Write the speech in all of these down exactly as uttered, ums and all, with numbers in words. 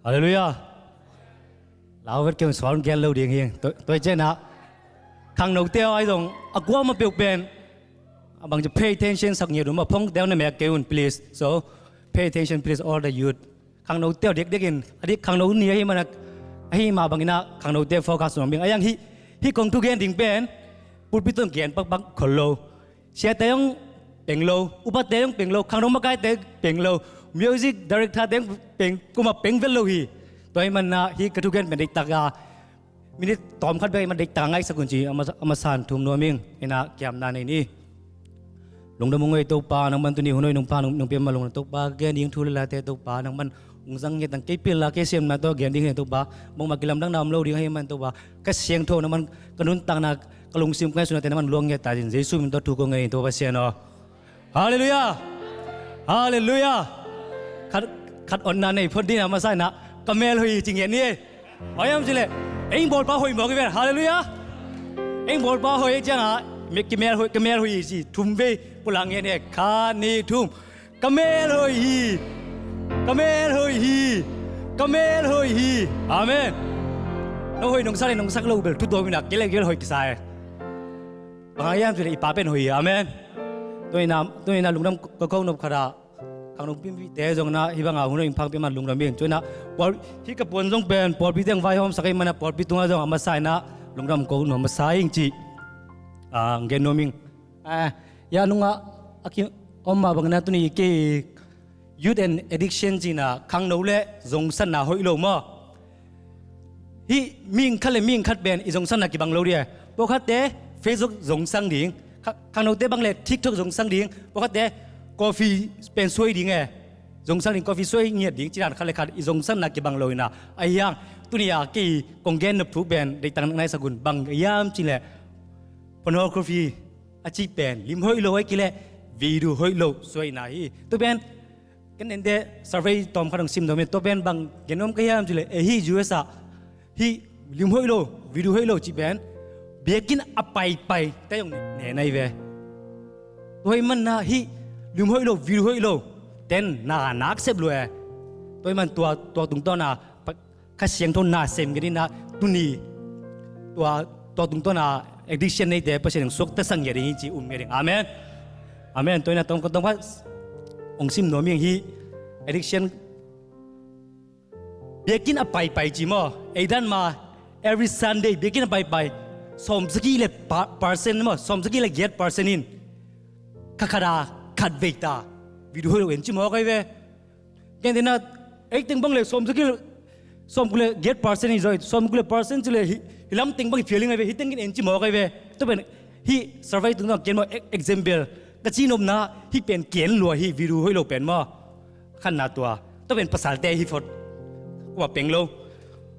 Halleluiah. Lau vet kei un, sual gen lo ding hi. Tua, tua ciangin ah khangnote aw, ahi zong a kuamah peuh pen a bang ci, pay attention sak ngiat un maw, phone teng na mek kei un, please. So pay attention please, all the youth. Khangnote aw, dekdek in, a dik khangno ni ahih manin ah, ahih mah bangin ah khangnote focus nuam ing. A yang hih, hih kong thugen ding pen pulpit tawh gen pakpak khol lo. Siate zong peng lo, upate zong peng lo, khangno makaite peng lo, music directorte zong peng, kuamah peng vet lo hi. Tua ahih manin ah hih ka thugen pen deihtak a, minit tawmkhat bek ahih manin deihtak a ngaihsak un ci, a masa, a masa in thum nuam ing. Ina kiamna nei ni. Lungdam ung ei Topa, nangman tuni hun hoih nong pia, nong, nong pia ma lungdam Topa, gen ding thu le late Topa, nangman hong zang ngiat tang, kei pilna, kei siamna tawh gen ding hi Topa, bangmah kilamdanna om lo ding ahih manin Topa, ka siangtho nangman ka nuntakna, ka lungsim, ka ngaihsutnate nangman luang ngiat ta in, Jesu min tawh thu kong ngen hi Topa Pasian aw. Halleluiah. Halleluiah. Khat, khat otna nei phot ding a, a masa in ah ka mel hoih hi ci ngiat ni. Aw, hiam cih leh ei bawlpa hoih mawk hi ven. Halleluiah. Ei bawlpa hoih hi ciangin ah, me, ka mel hoih, ka mel hoih hi ci thum vei pulak ngiat ni. Khat, nih, thum. Ka mel hoih hi. Ka mel hoih hi. Ka mel hoih hi. Amen. No hoih nong sak leh nong sak lo bel thu tuam in ah, kei leh kei leh hoih kisa e. Bang hang hiam cih leh i Pa pen hoih hi. Amen. Tua in ah, tua in ah lungdam ka ko nop khat ah, khangno pumpi te zong in ah hih bang a hun hoih hong pia man lungdam ing. Tua in ah pawl, hih ka puan zong pen pawlpi teng vaihawmsak ahih manin ah pawlpi tungah zong a masa in ah lungdam ko nuam masa ing ci, ah, gen nuam ing. Ah, ya nungah a ki om mah bangin ah tuni kei youth and addiction ci-in ah khangno le zongsatna hoih lo maw. Hih mihing khat le mihing khat pen i zongsatna kibang lo ding e. Pawlkhatte Facebook zongsang ding. Kha-, khangnote bang le TikTok zongsang ding. Pawlkhatte coffee pen suai ding e. Zongsang ding, coffee suai ngiat ding. Ci dan khat le khat i zongsatna kibang lo in ah. Ahi hang tuni a kei kong gen nop thu pen deihtak na ngaihsak un, bang hiam cih leh pornography a cih pen lim hoih lo ahih kei leh video hoih lo suaina hi. Tua pen ken en deh, survey tawmkhat hong sim nuam ing. Tua pen bang gen nuam ka hiam cih leh, ei hih U S ah hih lim hoih lo, video hoih lo cih pen biakinn a paipai te zong ne, ne nai ve. Tua ahih manin ah hih lim hoih lo, video hoih lo ten na nak sep lua e. Tua ahih manin tua, tua tungtawn a pa-, Kha Siangtho na sem ngiat in ah tuni tua, tua tungtawn a addiction neite Pasian in suaktasak ngiat ding hi ci um ngiat ding. Amen. Amen. Tua in ah tawm, tawm khat hong sim nuam ing, hih addiction. Biakinn a paipai ci maw. Ei dan mah every Sunday biakinn a paipai. Sawmsagih le pa-, percent maw. Sawmsagih le giat percent in kha khat a khat vei ta video hoih lo en ci mawk ahi ve. Gentehna, ei teng bang le sawmsagih le, sawmguk le giat percent hi zaw, sawmguk le percent ci le hih, hih lam teng bang hi phial ing ahi ve, hih teng in en ci mawk ahi ve. Tua pen hih survey tungtawn ken maw, e-, example ka ci nopna, hih pen ken lua hi, video hoih lo pen maw. Khatna tua. Tua pen pasalte hi phot. Kua peng lo.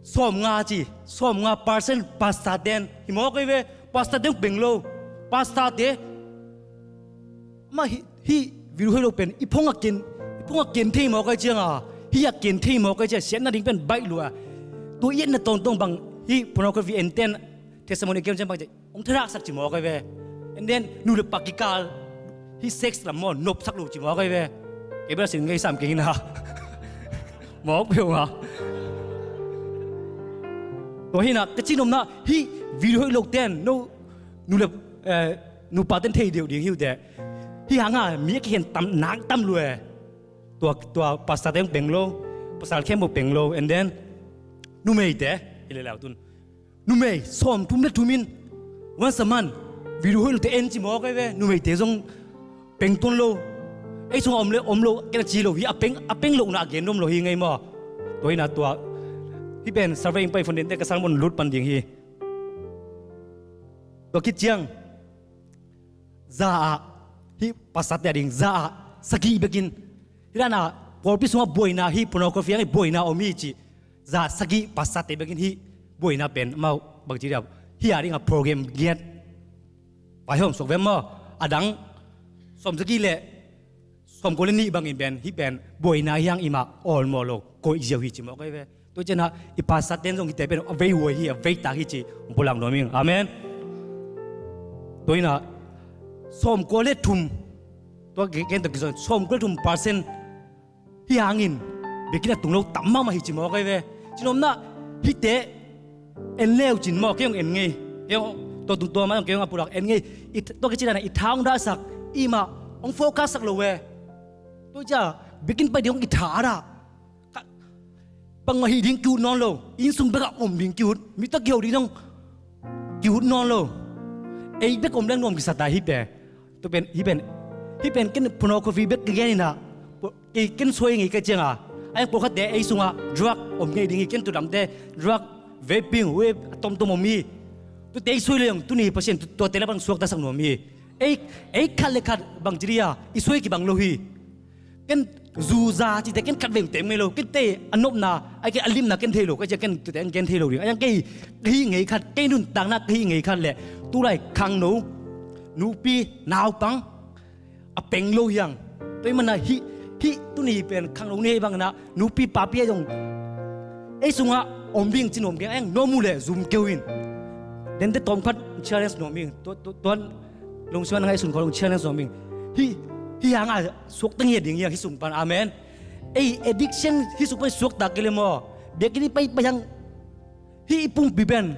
Sawmnga ci, sawmnga percent pastor ten hi mawk ahi ve. Pastor ten peng lo. Pastor te mah hih, hih video hoih lo pen i phone ah ken, i phone ah ken thei mawk ahi ciang a, hih ah ken thei mawk ahi ciang a, siatna ding pen baih lua. Tua i etna tawntawng bang hih pornography enten testimony kem ciang bang ci, hong thadah sak ci mawk ahi ve. And then nu le pa kikal hih sex lam maw nopsak lo ci mawk ahi ve. Kei bel a sin ngei sam kei hi na. Mawk peuh mah. Tua hi na ka ci nopna, hih video hoih lo ten no nu le, eh, nupa ten thei deuh ding hi uh teh. Hih hang a mi a kikhen tam, nak tam lua e. Tua, tua pastor te peng lo, pasal khempeuh peng lo, and then numeite hi le lau tun. Numei sawmthum le thum in once a month video hoih lo te en ci mawk ahi ve. Numeite zong peng tuan lo. Ei sungah om le om lo ken a ci lo hi, a peng, a peng lohna a gen nuam lo hi ngei maw. Tua hi na tua, hih pen survey ing pai phone dente ka sermon lut pan ding hi. Tua khit ciang za ah, hih pastor te a ding za ah sagih bekin, hih dan a pawlpi sungah buaina, hih pornography ah buaina om hi ci. Za sagih pastor te bekin hih buaina pen amau bangci dia, hih a ding a program giat vaihawm suak ve maw. A dang sawmsagih le sawmkua le nih bangin pen hih pen buaina hi hang, i mah awlmawh lo, koih ziau hi ci mawk ahi ve. Tua ciangin ah i pastor ten zong hihte pen a vei huai hi, a vei tak hi ci hong pulak nuam ing. Amen. Tua hi na sawmkua le thum, tua gen, gen tawh kizom sawmkua le thum percent hih hangin biakinn a tung lo tam mahmah hi ci mawk ahi ve. Cinopna hihte en leu cin maw, kei hong en ngei. Kei hong tua tung tua mah hong kei hong a pulak en ngei. I tua kei ci dan a i tha hong dahsak, i mah hong focus sak lo ve. Tua cia biakinn pai ding hong i tha a dah. Bangmah hih ding ki-ut nawn lo. Inn sung bekah om ding ki-ut. Mi tawh kiho ding zong ki-ut nawn lo. Ei bek om leng nuam kisa ta hih pen. Tua pen hih pen hih pen ken pornography bek ka gen inah. Kei ken suai ngei ka cianga. A yang pawlkhatte ei sungah drug om ngei ding hi, ken tudamte drug, vaping, vape a tomtom om hi. Tuate ei suai leng tuni Pasian tuate la bang suaktasak nuam hi. Ei, ei khat le khat bang ci dia i suai kibang lo hi. Ken zuza cite ken khat veng tem ngei lo, ken te a nopna ai ken a limna ken thei lo, ka cia ken tute an ken thei lo ding. A yang kei ka hih ngei khat, kei nuntakna ka hih ngei khat le tulai khangno nupi naupang a peng lo hiang. Tua i mana hih, hih tuni pen khangno ni hei bangna nupi papi a zong ei sungah om ding ci nuam keng, a yang nuam uh le zum keu in. Dente tawm khat challenge nuam ing. Tuan lungsim a na ngaihsun khaw long challenge nuam ing. Hih, hih hanga suakta ngiat ding hiang hih sung pan. Amen. Ei addiction hih sung pan suakta kei le maw? Biakinn i pai pai hang hih i pumpi pen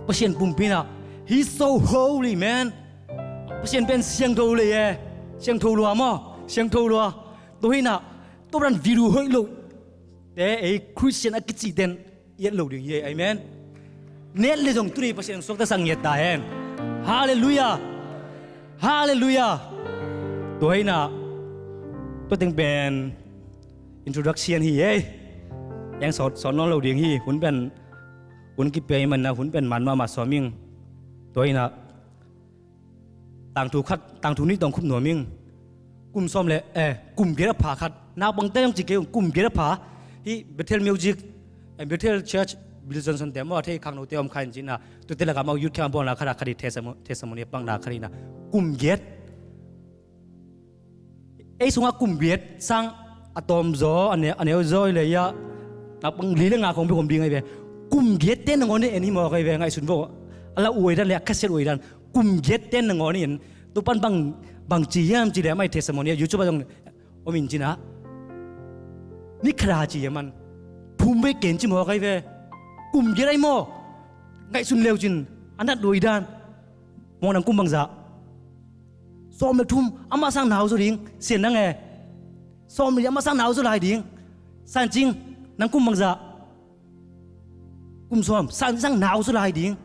Pasian pumpi na. He's so holy, man. Pasian pen siangtho lei e. Siangtho lua maw? Siangtho lua. Tua hi na tua ran video hoih lo te ei Christian a kici ten i et lo ding hi. Amen. Net le zong tuni Pasian suaktasak ngiat ta hen. Halleluiah. Halleluiah. Tua hi na tua teng pen introduction hi ei. Yang sawt sawt nawn lo ding hi. Hun pen hun kipia i manna hun pen man mahmah sawm ing. Tua hi na tangthu khat, tangthu nih tawng khup nuam ing. Kum sawm le eh kum giat a pha khat. Naupangte zong ci kei ung, kum giat a pha. Hih Bethel Music, eh, Bethel Church, Bill Johnson te maw a thei khangnote om kha in cina. Tute lakah maw youth camp a bawlna khat a khat hi testimony, testimony a pakna khat hi na. Kum giat. Ei sungah kum giat sang a tawm zaw, a neu, a neu zaw i le ia. Naupang li le nga khong bik om ding ahi ve. Kum giat te nangawn in en hi mawk ahi ve, ngaihsun vo. A la uai dan le a cassette uai dan. Kum giat te nangawn in en. Tupan bang, bang ci hiam ci le amai testimony a YouTube a zong om in cina. Ni khat a ci hiam man. Phum vei ken ci mawk ahi ve. Kum giat ahi maw. Ngaihsun leu cin. A nat uai dan. Mawk nang kum bangzah. Sawm le thum, amah sang nau zaw ding, sian nang e. Sawm le amah sang nau zaw lai ding. Sancing, nang kum bangzah. Kum sawm, sancing sang nau zaw lai ding.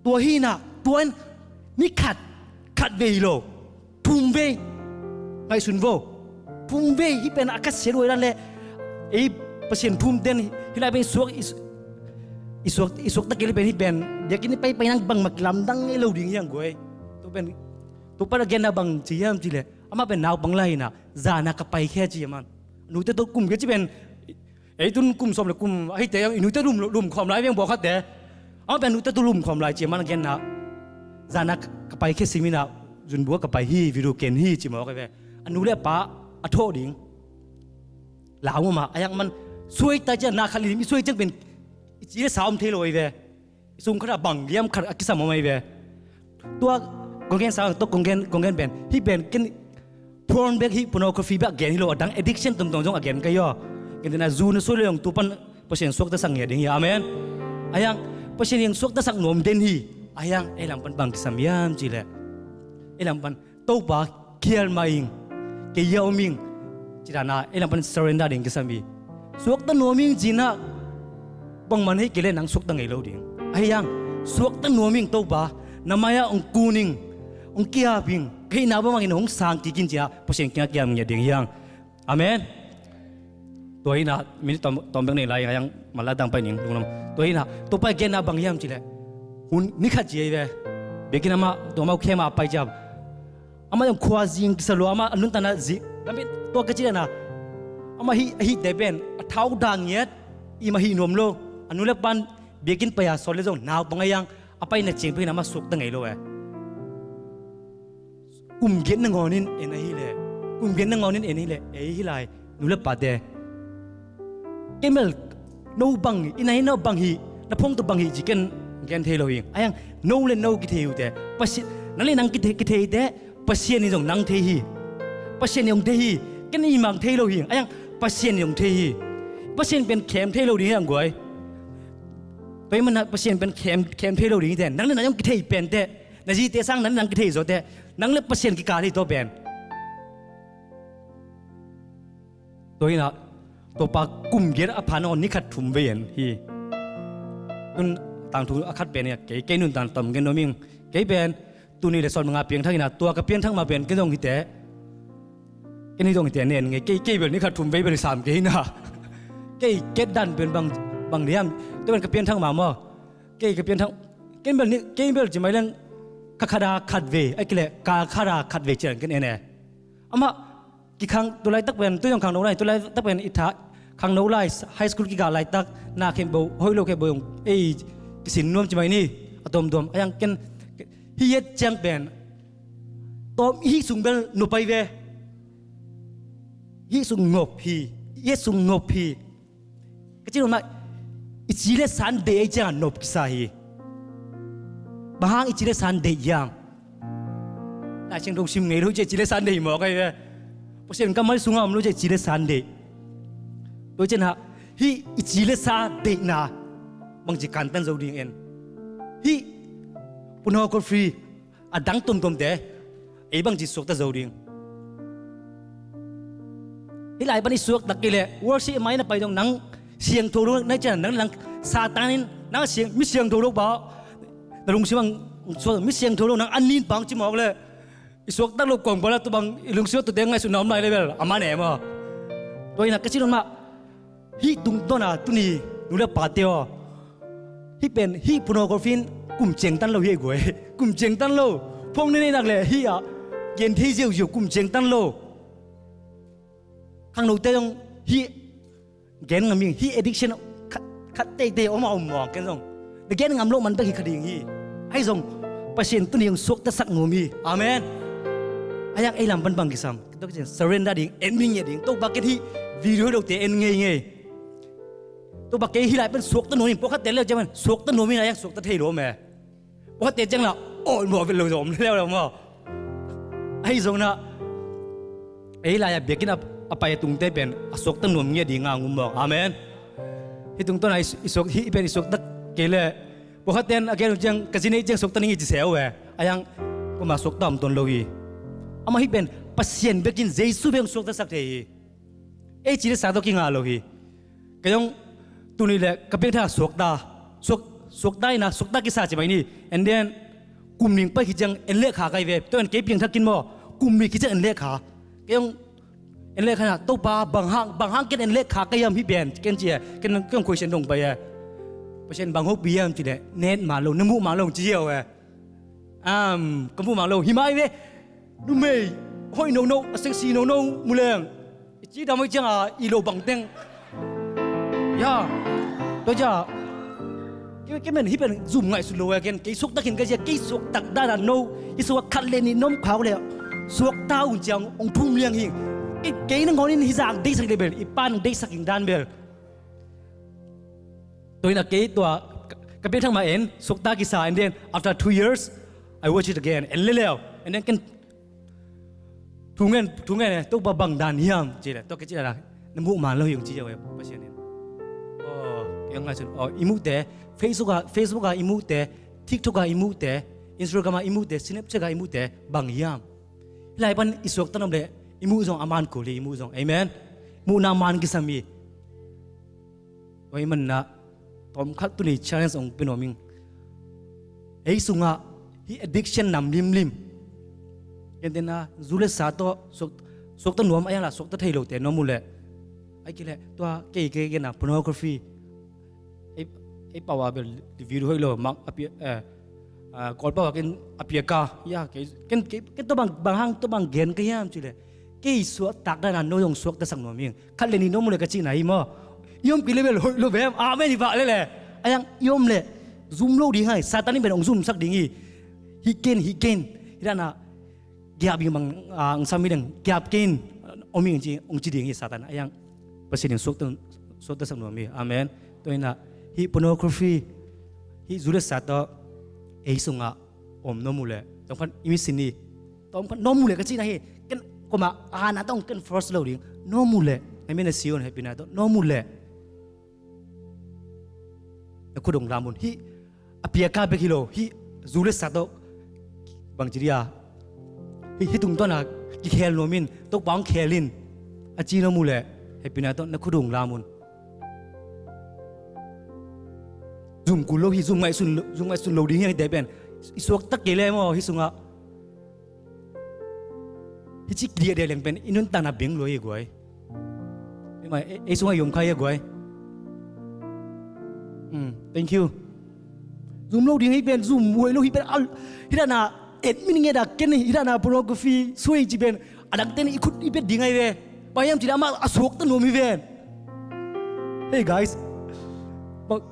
Tua hi na, tua in, ni khat, khat vei lo. Thum vei. Ngaihsun vo. Thum vei, hih pen a ka sia luai dan le. Ei, Pasian thum ten, hih lai pen i suak, i, i suak, i suak ta kei le pen hih pen. Biakinn i pai pai nang bangmah kilamdang ngei lo ding hiang guai. Tua pen, tua pan a genna bang ci hiam ci le. Amah pen naupang lai hi na, zana ka pai khia ci a man. Nute tua kum khia ci pen, ei tun kum sawm le kum, ahite i nute lum, lum khawm lai veng bawk khatte. Amah pen nute tua lum khawm lai ci a man a genna. Zana ka pai khia sim hi na, zunbua ka pai hi, video ken hi ci mawk a ve. A nu le a pa, a thawh ding. Lau mama, a yak man, suai ta ci a na khat lim, i suai ciang pen, i ci le sa om thei lo a ve. Sung khat a bang liam khat a kisam om ahi ve. Tua kong gen sa tua kong gen, kong gen pen hih pen ken porn bek hih pornography bek a gen hi lo, a dang addiction tomtom zong a gen ka hi aw. Ken tena zu na suai lo zong tu pan Pasian suaktasak ngiat ding hi a, amen. A yang Pasian yang suaktasak nuam den hi. A yang ei lam pan bang kisam hiam ci le ei lam pan Topa khial mah ing, kei hia om ing. Ci dana ei lam pan surrender ding kisam hi. Suakta nuam ing cina bangman hei kei le nang suakta ngei lo ding. Ahi hang suakta nuam ing Topa, na mai-ah hong kun ing, hong kiap ing, ka hihna bangmangin hong sang kik in cina Pasian kiangah kiap ngiat ding hi hang. Amen. Tua hi na minute tawm, tawm bek nei lai, a yang mala dang pai ning lunglam. Tua hi na tua pai genna bang hiam ci le hun ni khat ci ahi ve. Biakinn amah tua mau khe mah a pai ciam. Amah zong khua zing kisa lua, amah a nuntakna zing lampi tua ka ci le na. Amah hih, hih te pen a thau dah ngiat, i mah hih nuam lo. A nu le pan biakinn pai a sawt le zong naupang a yang a paina ciang pen amah suakta ngei lo e. Kum giat nangawnin en ahi le, kum giat nangawnin en ahi le, ei hi lai nu le pate. Kei mel no bang hi, i na hi no bang hi, na phawng tawh bang hi ci ken gen thei lo hi. A yang no le no kithei uh te, Pasian, nang le nang kithei, kithei te, Pasian in zong nang thei hi. Pasian in zong thei hi. Ken i mang thei lo hi. A yang Pasian in hong thei hi. Pasian pen khem thei lo ding hi hang guai. Tua ahih manin ah Pasian pen khem, khem thei lo ding hi teh. Nang le nang hong kithei pen teh. Na zite sang nang le nang kithei zaw teh. Nang le Pasian kikal hi tua pen. Tua hi-in ah, Topa kum giat a pha nang aw ni khat thum vei en hi. Tun tangthu a khat pen hi a, kei, kei nuntak tam gen nuam ing. Kei pen, tuni le sawm nga piangthak hi-in ah, tua ka piangthak ma pen, kei zong hi teh. Kei ni zong hi teh nen ngei, kei, kei bel ni khat thum vei bel hi sam kei hi-in ah. Kei, kei dan pen bang, bang diam. Tua pen ka piangthak ma maw. Kei, ka piangthak, kei bel ni, kei bel ci mai leng, ka khat a khat vei, a kileh, ka khat a khat vei ciang ken en e. Amah, kikhang, tu laitak pen, tu zong khangno lai, tu laitak pen i tha, khangno lai, high school kikal laitak, na khempeuh, hoih lo khempeuh zong, ei, kisin nuam ci mai ni, a tuamtuam, a yang ken, hih et ciang pen, tawm hih sung bel nupai ve, hih sung nop hi, hih et sung nop hi, Ka cih nuam mah, i ci le sa deih ahih ciangin nop kisa hi. Bang hang i ci le sa deih hiam? Lai Siangtho sim ngei lo ci, i ci le sa deih mawk ahi ve. Pasian kammal sungah om lo ci, i ci le sa deih. Tua ciangin ah, hih i ci le sa deihna bangci kantan zo ding en. Hih pornography, a dang tuamtuamte, ei bangci suakta zo ding. Hih lai pan i suakta kei leh, worship mai na pai dong nang siangtho lo, na cian nang, nang Satan in, nang siang, mi siangtho lo pa, na lungsim ang suak, mi siangtho lo nang an nin pang ci mawk leh, i suakta lo kong pa la tu bang, i lungsim tu te ngaihsutna om lai leh bel, a man e maw. Tua hi-in ah ka cih nuam mah, Hih tungtawn a tuni nu le pate aw, hih pen, hih pornography in kum ciangtan lo hi ei guai. Kum ciangtan lo. Phone nei nei nak leh hih ah gen thei ziauziau, kum ciangtan lo. Khangnote zong hih gen ngam ing, hih addiction khat, khat teitei om a om mawk ken zong. Na gen ngam loh man bek hi kha ding hi. Ahi zong Pasian tuni hong suaktasak nuam hi. Amen. A yang ei lam pan bang kisam, surrender ding, en mi ngiat ding. Topa, ken hih video hi lote en ngeingei. Topa, kei hih lai pan suakta nuam ing, pawlkhatte leh ciang pan suakta nuam ing, a yang suakta thei lo maw. Pawlkhatte ciang lah aw maw, vet lo zong om leuleu maw. Ahi zongin ah ei lai-ah biakinn a, a pai a tungte pen a suakta nuam ngiat ding a ngum maw. Amen. Hih tungtawn a i, i suak, hih pen i suakta kei leh, pawlkhatte in a gen uh ciang, ka zi nei ciang suakta ning i ci se uh e. A yang kuamah suakta om tuan lo hi. Amah hih pen Pasian bekin, Jesu bek hong suaktasak thei hi. Ei ci le sa tawh kingah lo hi. Kei zong tuni leh ka piangthak suakta, suak, suakta in ah, suakta kisa ci mai ni. And then kum nih pai khit ciang en leh kha ka hi ve. Tua en kei piangthak khin maw. Kum nih khit ciang en leh kha. Kei zong en leh kha in ah, Topa, bang hang, bang hang ken en leh kha ka hiam hih pen, ken ci e. Ken, ken question dong pai e. Pasian bang hopih hiam ci leh, na et man lo, na muh man lo ci hiau e. Am, ka muh man lo, hi mai ve. Numei hoih nono, a sexy nono mu leng, i cidam hoih ciang a, i lo bang teng. Ya. Tua ciang kei, kei men hih pen zum ngaihsut lo e, ken kei suakta khin ka ci a, kei suakta dan a no, i suak khat leh nih na om kha uh leh, suakta un ciang hong thum liang hi. Kei, kei nangawn in hih zah deihsak leh bel, i Pa in deihsak ding dan bel. Tua hi-in ah kei tua ka, ka piangthak mah en, suakta kisa, and then after two years, I watch it again. En leuleu, and then ken thu ngen, thu ngen e, Topa, bang dan hiam ci leh, tua kei ci leh, na muh man lo hi hong ci ziau e Pasian in. Oh, kei hong ngaihsun, oh, i muhte, Facebook ah, Facebook ah i muhte, TikTok ah i muhte, Instagram ah i muhte, Snapchat ah i muhte, bang hiam? Hih lai pan i suakta nuam leh i muh zong a man kul hi, i muh zong. Amen. Muhna man kisam hi. Tua ahih manin ah tawmkhat tuni challenge hong pia nuam ing. Ei sungah hih addiction nam limlim, gentehna zu le sa tawh suak, suakta nuam a, yang lah suakta thei lote nuam uh leh, ahih kei leh tua kei, kei, kei na pornography, ei, ei pau a bel video hoih lo, mak a pia, eh, ah, Kawl pau a ken a pia ka, ya, kei, ken, kei, ken tua bang, bang hang tua bang gen ka hiam ci leh, kei suakta dan a no zong suaktasak nuam ing. Khat leh nih na om uh leh ka cihna hi maw. I om kei leh bel hoih lo ve. Amen, i vak leh leh. A yang i om leh zum lo ding hi. Satan in pen hong zumsak ding hi. Hih ken, hih ken, hih dan a giap ing bang, ah, hong sam hi leng, giap ken, om ing ci, hong ci ding hi Satan. A yang Pasian in suakta, suaktasak nuam hi. Amen. Tua hi-in ah hih pornography, hih zu le sa tawh ei sungah om nuam uh leh, tawmkhat i mi sin hi. Tawmkhat nuam uh leh ka cihna hi. Ken kuamah ana tawh ken force lo ding. Nuam uh leh Na mena si un, hehpihna tawh na om uh leh na khut hong lam un. Hih a piaka bek hi lo, hih zu le sa tawh bangci dia, hih, hih tungtawna kikhel nuam in, Topa hong khel in, a ci na om uh leh hehpihna tawh na khut hong lam un. Zum kul lo hi, zum ngaihsun lo, zum ngaihsun lo ding hi hang hite pen. I suakta kei le maw, hih sungah hih ci kidiahdiah leng pen i nuntakna beng lua hi guai. Ei, ei sungah i om kha hi guai. Hmm, thank you. Zum lo ding hi pen, zum huai lo hi pen, al, hih dana et min nge da ken hi, hih dana pornography suai ci pen, a dangte in i khut i pet ding ahi ve. Bang hiam cih leh amah a suakta nuam hi ven. Hey guys. Bang,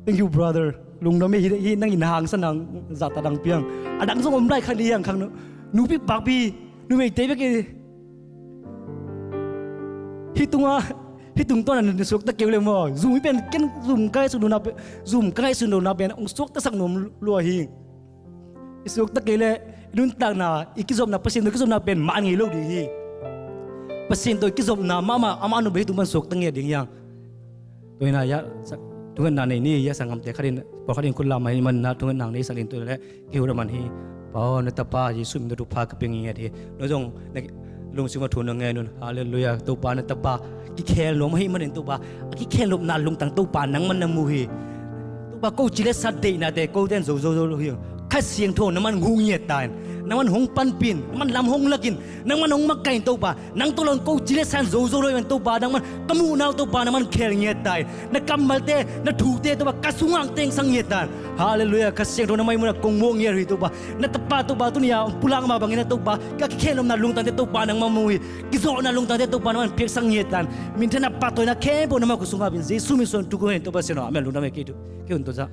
thank you, brother. Lungdam e, hi, hi nang in hangsan nang zahtak dang piang. A dang zong om lai kha ni hiang khang nu. Nupi pakpi, numeite bek e. Hih tunga, hih tungtawna na suakta kei uh leh maw, zum hi pen ken zum ka ngaihsun lohna pen, zum ka ngaihsun lohna pen hong suaktasak nuam lua hi. I suakta kei leh i nuntakna, i kizopna, Pasian tawh i kizopna pen man ngei lo ding hi. Pasian tawh i kizopna mahmah, amah nop bek hi tung pan suakta ngiat ding hi hang. Tua hi a, thungetna nei ni, hih a sanggamte khat in, pawlkhat in khut lam ahih manin a thungetna nei sak ding. Tua leh kei hun a man hi. Pa aw, na tapa Jesu min tawh thupha ka pia ngiat hi. No zong na lungsim ah thu na ngen un. Halleluiah. Topa, na tapa kikhel nuam ahih manin Topa, a kikhel nopna lungtang Topa nangman na mu hi. Topa, ko ci le sa deihnate kote in zo zo zo lo hi. Kha Siangtho nangman hong hu ngiat ta in, nangman hong panpih in, nangman lam hong lak in, nangman hong makaih in Topa. Nang tawh lo in ko ci le sa in zo zo lo hi ven Topa, nangman ka muhna uh Topa nangman khel ngiat ta in, na kammalte, na thute Topa ka sungah hong tengsak ngiat ta in. Halleluiah. Kha Siangtho na maimun ah kong muak ngiat uh hi Topa. Na tapa Topa tuni a hong pulak mah bangin a Topa, ka kikhel nopna lungtangte Topa nangman mu hi. Kizawhna lungtangte Topa nangman piaksak ngiat ta in. Minthanna pahtawina khempeuh na mawk uh sungah pen Jesu min suang thu kong ngen Topa Siangtho. Amen. Lungdam e, kei thu, kei hun tawh zah.